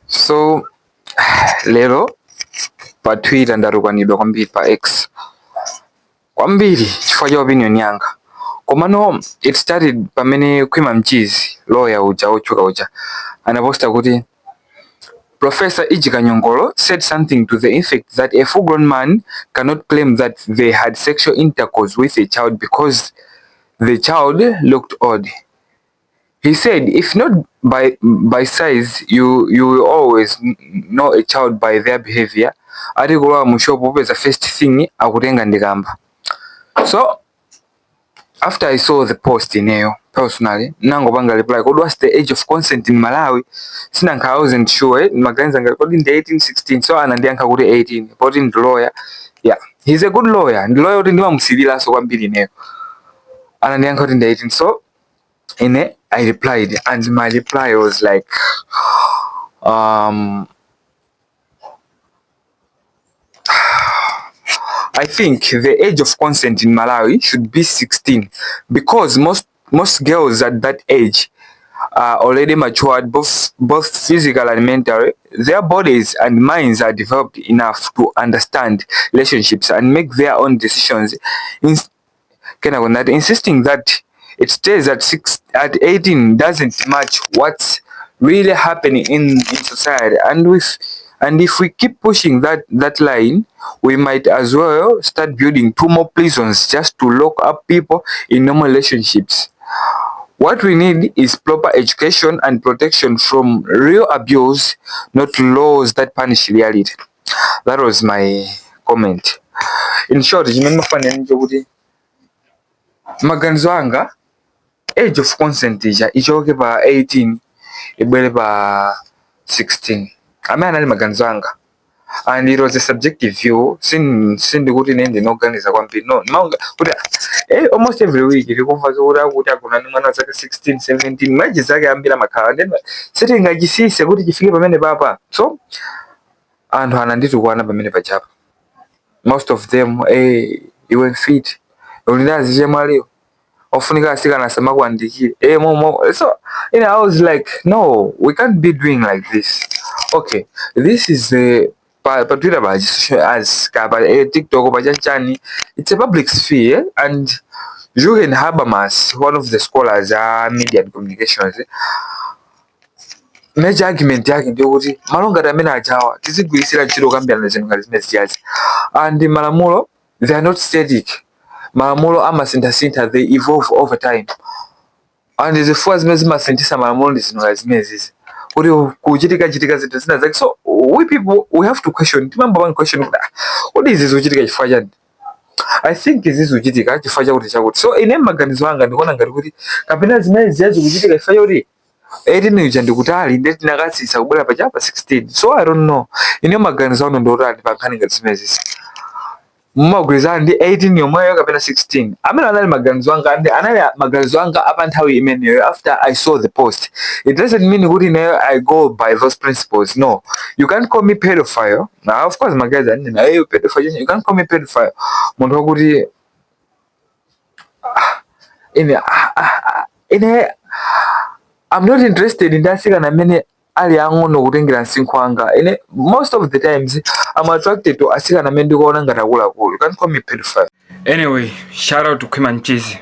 So lero pa Twitter ndatukwanidwa kwambiri, pa X kwambiri, chifukwa cha opinion yanga. Komano it started pamene Khwima Mchizi, lawyer uja otchuka uja, anaposta kuti Professor E.G. Kanyongolo said something to the effect that a full-grown man cannot claim that they had sexual intercourse with a child because the child looked odd. He said, if not by size, you will always know a child by their behavior. Ati kulowa mu shop upeza first thing akutenga ndikamba. So after I saw the post, ineyo personally nangopanga reply, kodi what's the age of consent in Malawi? Sinankha, I wasn't sure, maganiza ngati kodi ndi 18, 16. So anandiyankha kuti 18, poti ndi lawyer. Yeah, he's a good lawyer, ndi lawyer kuti ndimamusiliraso kwambiri ineyo. Anandiyankha kuti ndi 18, so ine I replied and my reply was like, I think the age of consent in Malawi should be 16 because most girls at that age are already matured both physically and mentally. Their bodies and minds are developed enough to understand relationships and make their own decisions. Kenako that insisting that it stays at 18 doesn't match what's really happening in society, and if we keep pushing that line, we might as well start building two more prisons just to lock up people in normal relationships. What we need is proper education and protection from real abuse, not laws that punish reality. That was my comment. In short, chimene mafanira nchokuti maganizo anga, age of consent ija ichoke pa 18 ibwere pa 16. Amene anali maganizo anga, and it was a subjective view. Sindikuti ine ndinoganiza kwambiri, no. Maunga kuti almost every week tikumva zokuti akuti agona ndi mwana wa zaka 16, 17, maji zake ambiri amakhala then sitingachisise kuti chifike pamene papa. So anthu ananditukwana pamene pachapa, most of them, "Iwe mfiti, uli ndi azichemwaliwo, ofunika asikana asamakuandikire," mo. So I was like, "No, we can't be doing like this." Okay, this is the pa Twitter, pa social as ka pa TikTok, pa chanchani, it's a public sphere. And Jürgen Habermas, one of the scholars media and communications, major argument yake ndiyo kuti malo ngati amene ajawa tizigwirisira ntchito kukambirana zinthu ngati zimene zijazi. And malamulo, they are not static. Malamulo amasinthasintha, they evolve over time, and zifukwa zimene zimasinthisa malamulo ndi zinthu ngati zimene zizi, kuti kuchitika chitika zinthu zina zake. So we people, we have to question, timamba question kuti, "Ah, kodi izi zikuchitika chifukwa chani? I think izi zikuchitika chifukwa chakuti chakuti." So ine maganizo anga ndikuona ngati kuti kapena zimene ziya zikuchitika chifukwa chakuti 18 uja ndikutali, ndiye tinakatsitsa kubwera pachapa 16. So I don't know, ine maganizo anu ndiotani pa nkhani ngati zimenezi? Mumagwirizana ndi 18 yomweyo kapena 16? Amene anali maganizo anga, ndi anali maganizo anga apa nthawi imeneyo after I saw the post. It doesn't mean kuti ineyo I go by those principles, no. You can't call me pedophile. Now, of course, my guys anena, "Hey, pedophile." You can't call me pedophile, munthu wakuti ine I'm not interested ndi asikana amene ali ang'ono kutengera msinkhu wanga. Ine most of the times I'm attracted to asikana amene ndikuona ngati akuluakulu. You can't call me pedophile. Anyway, shout out to Khwima Mchizi.